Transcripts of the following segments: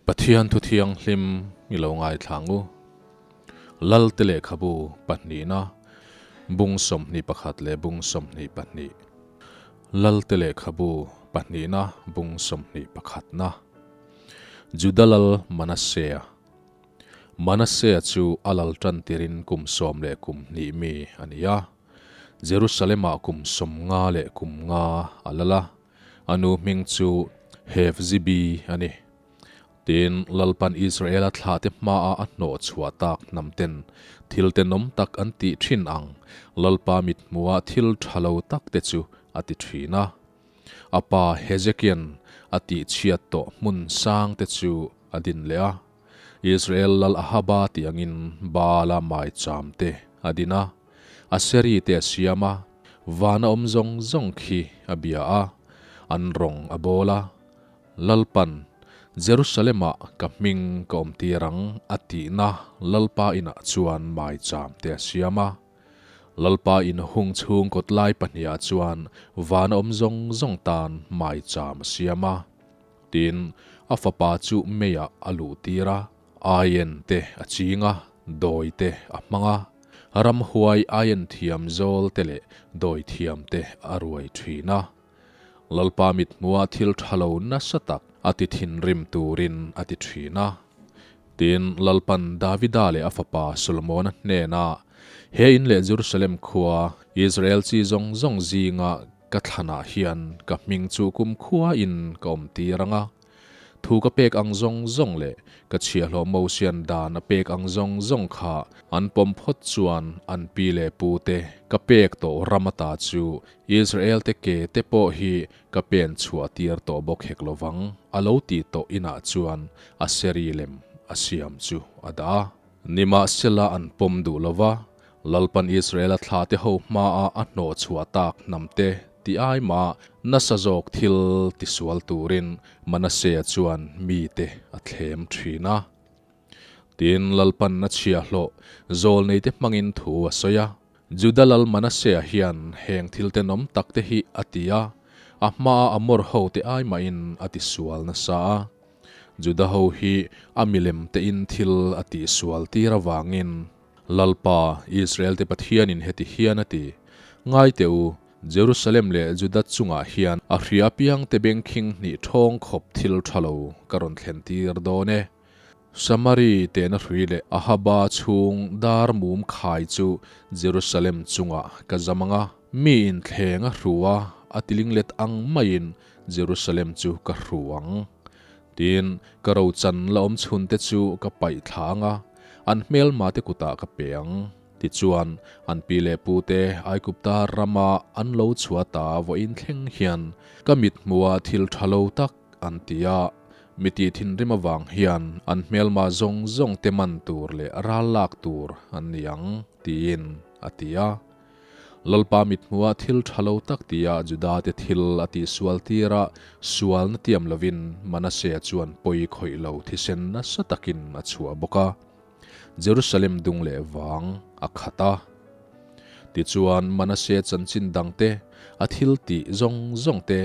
Pathian thu thianghlim i lo ngaithla ang u. Lalte lehkhabu pahnihna, bung 21 leh bung 22. Lalte lehkhabu pahnihna, bung 21 na. Juda lal Manasea. Manasea chu a lal tan tirin kum sawm leh kum hnih mi a ni a. Jerusalem-ah kum 50 leh kum nga a lal a. A nu hming chu Hefzibi a ni. Tin, Lalpan Israela thlahte hmaah a hnawh chhuah tak hnamten thil tenawm tak an tih thin ang Lalpa mithmuhah thil tha lo takte chu a ti thin a. A pa Hezekian a tihchhiat tawh hmun sangte chu a din leh a. Israel lal Ahaba tih angin Baala maicham te a din a, Aseri te a siam a, vana awm zawng zawng khi a bia a, an rawng a bawl a. Lalpan, Jerusalem-ah ka hming ka awmtir ang a tihna Lalpa inah chuan maicham te a siam a. Lalpa in hung chhung kawt lai pahnihah chuan vana awm zawng zawng tan maicham a siam a. Tin, a fapa chu meiah a luhtir a, aien te a ching a, dawi te a hmang a, ramhuai aien thiam zawl te leh dawi thiam te a ruai thin a. Lalpa mithmuha thil tha lo nasa tak a ti thinrim turin a ti thin a. Tin, Lalpan Davida leh a fapa Solomona hnenah, He in leh Jerusalem khua, Israel chi zawng zawng zinga ka thlanah hian ka hming chu kumkhuain ka awmtir ang a, Thu ka pek ang zawng zawng leh ka chhiahhlawh Mosian dan a pek ang zawng zawng kha an pawm phawt chuan an pi leh pu te ka pek tawh ram ata chu Israel te ke te pawh hi ka pen chhuah tir tawh bawk hek lovang a lo tih tawh inah chuan a seri lem a siam chu a dah a. Nimahsela an pawm duh lova, Lalpan Israela thlahte ho hmaah a hnawh chhuah tak hnam te ti ai mah nasa zawk thil tisual turin Manasea chuan mite a thlem thin a. Tin, Lalpan a chhiahhlawh zawlneite hmangin thu a sawi a. Juda lal Manasea hian heng thil tenawm takte hi a ti a, a hmaa Amor hote ai mahin a tisual nasa a. Juda ho hi a milem tein thil a tihsual tir avangin Lalpa, Israel-te Pathianin heti hian a ti, Ngai teh u, Jerusalem leh Juda chungah hian a hria apiangte bengkhing hnih ṭhawng khawp thil ṭha lo ka rawn thlentir dawn e. Samari tehna hrui leh Ahaba chhung dar mum khai chu Jerusalem chungah ka zam ang a, mi inthleng a hru a, a tilinglet ang maiin Jerusalem chu ka hru ang. Tin, ka rochan la awm chhunte chu ka paih thla ang a, an hmelmate kutah ka pe ang. Tichuan, an pi leh pute Aigupta rama an lo chhuah ta vawiin thleng hian ka mithmuha thil tha lo tak an ti a, mi tih thinrim avang hian an hmelma zawng zawngte man tur leh ral lak tur an ni ang, tiin a ti a. Lalpa mithmuha thil tha lo tak tia Judate thil a tihsual tir a, sualna tiam lovin Manasea chuan pawi khawih lo thisen nasa takin a chhuah bawk a. Jerusalem dung leh vang a khat a. Tichuan Manasea chanchin dangte, a thil tih zawng zawng te,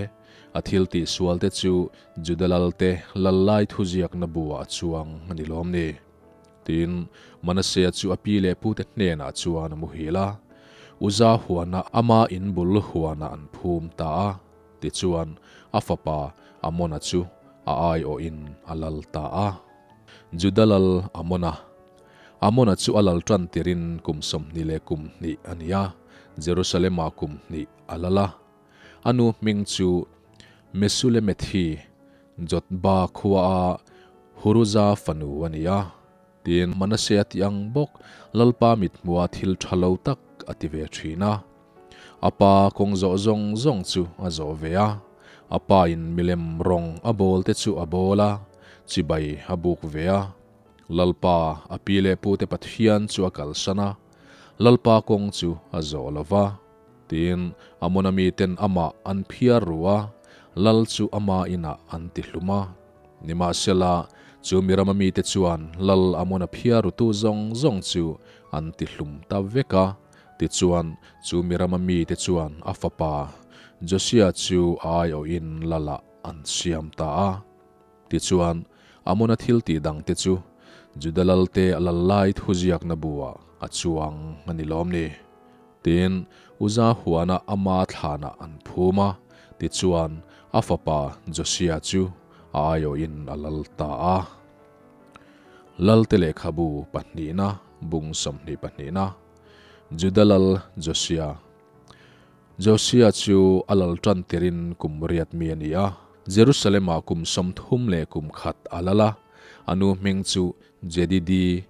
a thil tihsual te chu Juda lalte lal lai thuziakna buah a chuang a ni lawm ni? Tin, Manasea chu a pi leh pute hnenah chuan a muhil a, Uza huana ama in bul huanah an phum ta a. Tichuan, a fapa Amona chu a aiawhin a lal ta a. Juda lal Amona. Amona chu a lal tan tirin kum 20 leh kum hnih a ni a, Jerusalem-ah kum hnih a lal a. A nu hming chu Mesulemethi, Jotba khuaa Huruza fanu a ni a. Tin, Manasea tih ang bawk Lalpa mithmuha thil tha lo tak a ti ve thin a. A pa kawng zawh zawng zawng chu a zawh ve a. A pa in milem rawng a bawl te chu a bawl a, chibai a buk ve a. Lalpa a pi leh pute Pathian chu a kalsan a, Lalpa kawng chu a zawh lo va. Tin, Amona miten amah an phiar ru a, lal chu ama inah an ti hlum a. Nimahsela, chu mi rama mite chuan lal Amona phiar rutu zawng zawng chu an ti hlum ta vek a. Tichuan, chu mi rama mite chuan a fapa Josia chu a aiawhin lalah an siam ta a. Tichuan, Amona thil tih dangte chu Juda lalte a lal lai thuziakna buah a chuang a ni lawm ni? Tin, Uza huana ama thlanah an phum a, tichuan a fapa Josia chu a aiawhin a lal ta a. Lalte lehkhabu pahnihna bung 22na Juda lal Josia. Josia chu a lal tan tirin kum riat mi a ni a, Jerusalem-ah kum 31 a lal a, a nu hming chu Jedidi,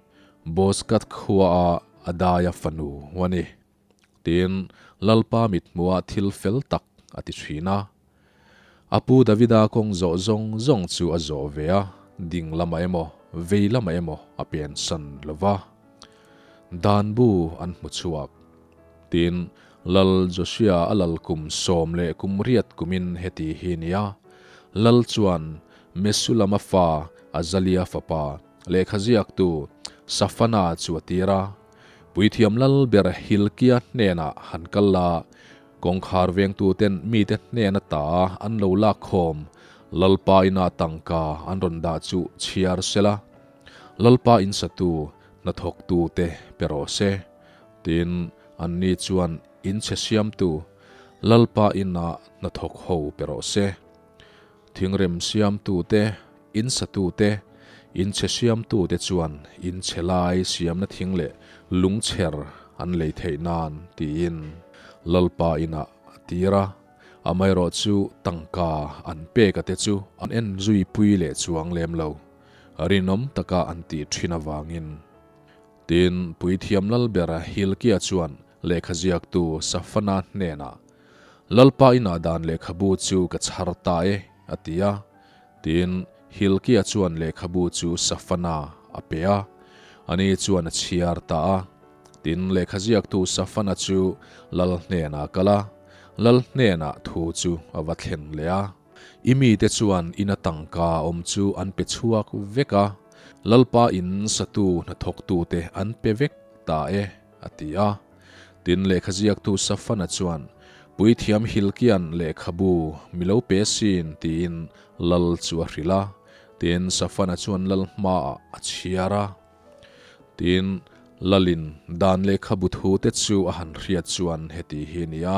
Bozkath khuaah Adaia fanu a ni. Tin, Lalpa mithmuhah thil fel tak a ti thin a. A pu Davida kawng zawh zawng zawng chu a zawh ve a, ding lamah emaw, vei lamah emaw a pensan lo va. Dan bu an hmu chhuak. Tin, Lal Josia a lal kum 18 kumin heti hi nia, Lal chuan Mesulama fa Azalia fapa lehkha ziaktu Safana chu a tir a, Puithiam lal ber Hilkia hnenah han kal la, Kawngkhar vengtuten mite hnen ata an lo lak khawm, Lalpa inah tangka an rawn dah chu chhiar sela, Lalpa in satu hnathawktute pe rawh se. Tin, anni chuan in chhe siamtu Lalpa inah hnathawk ho pe rawh se. Thingrem siamtute, in satute, in chhe siamtute chuan in chhe lai siamna thing leh lungchher an lei theih nan tiin Lalpa inah a tir a, amaherawh chu tangka an pek a te chu an en zui pui leh chuang lem lo, rinawm taka an tih thin avangin. Tin, Puithiam Lalber Hilkia chuan lehkha ziaktu Safana hnenah, Lalpa inah dan lehkhabu chu ka chhar ta e, a ti a. Tin, Hilkia chuan lehkhabu chu Safana a pe a, ani chuan a chhiar ta a. Tin, lehkha ziaktu Safana chu lal hnenah a kal a, lal hnenah thu chu a va thlen leh a. I mite chuan ina tangka awm chu an pe chhuak vek a, Lalpa in satu hnathawktute an pe vek ta e, a ti a. Tin, lehkha ziaktu Safana chuan, Puithiam Hilkia'n lehkhabu mi lo pe sin, tiin lal chu a hrilh a. Tin, Safana chuan lal hmaah a chhiar a. Tin, lalin dan lehkhabu thute chu a han hriat chuan heti hi a ni a,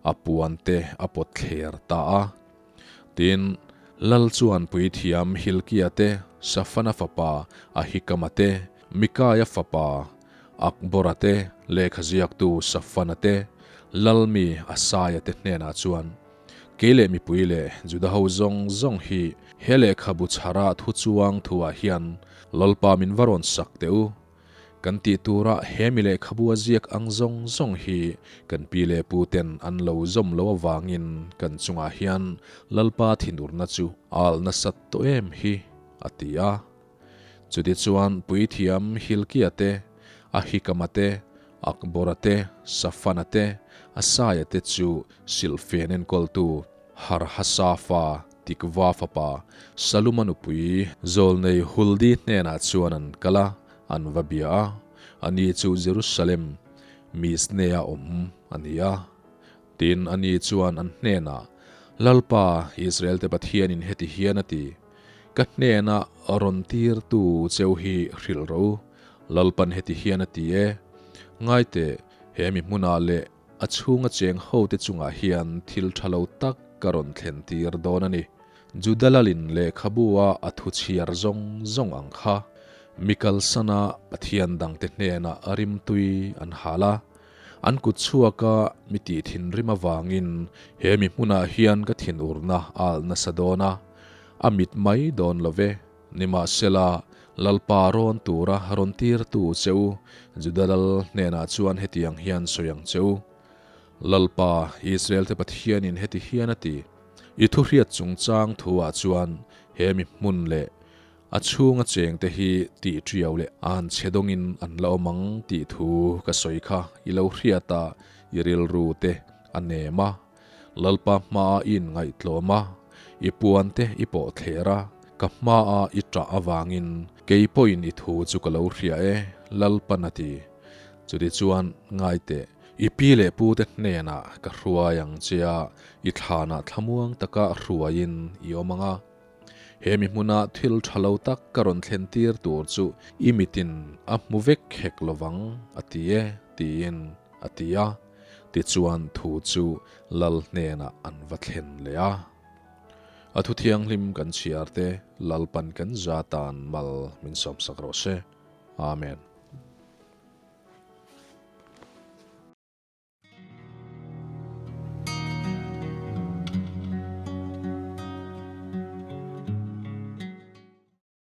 a puante a pawt thler ta a. Tin, lal chuan puithiam Hilkia te, Safana fapa Ahikama te, Mikaia fapa Akbora te, lehkha ziaktu Safana te, lalmi Asaia te hnenah chuan, Kei leh mipui leh Juda ho zawng zawng hi he lehkhabu chhara thu chuang thuah hian Lalpa min va rawn sak teh u. Kan tih turah he mi lehkhabu a ziak ang zawng zawng hi kan pi leh pu ten an lo zawm lo avangin kan chungah hian Lalpa thinurna chu a alh nasat tawh em hi, a ti a. Chutichuan Puithiam Hilkia te, Ahikama te, Akbora te, Safana te, Asaia te chu silhfen enkawltu Harhasafa Tikva fapa Saluma nupui Zawlnei Huldi hnenah chuan an kal a, an va bia a, ani chu Jerusalem Misnea awm a ni a. Tin, ani chuan an hnenah, Lalpa, Israelte Pathianin heti hian a ti, Ka hnena rawn tirtu cheu hi hrilh rawh u, Lalpan heti hian a ti e, Ngaiteh, he mi hmunah leh A chhunga cheng hote chungah hian thil tha lo tak ka rawn thlen tir dawn a ni. Juda lalin lehkhabu-a a thu chhiar zawng zawng ang kha mi kalsana Pathian dangte hnenah rimtui an hal a, an kut chhuaka mi tih thinrim avangin he mi hmunah hian ka thinurna a alh nasa dawn a, a mit mai dawn lo ve. Nimahsela, Lalpa rawn tura rawn tirtu che u, Juda lal hnenah chuan hetiang hian sawi ang che u, Lalpa, Israelte Pathianin heti hian a ti, I thuhriat chungchang thuah chuan he mi hmun leh a chhunga chengte hi tih ṭiau leh an chhe dawngin an la awm ang tih thu ka sawi kha i lo hriat a, i rilru te a nem a. Lalpa hmaa i inngaihtlawm a, i puante i pawh thler a, ka hmaa i ṭah avangin kei pawhin i thu chu ka lo hria e, Lalpan a ti. Chutichuan, ngai teh, i pi leh pute hnenah ka hruai ang che a, i thlanah thlamuang taka hruaiin i awm ang a. He mi hmuna thil tha lo tak ka rawn thlen tir tur chu i mitin a hmu vek hek lovang, a ti e, tiin a ti a. Tichuan thu chu Lal hnenah an va thlen leh a. A thu thianghlim kan chhiar te Lalpan kan za tan mal min sawmsak rawh se. Amen.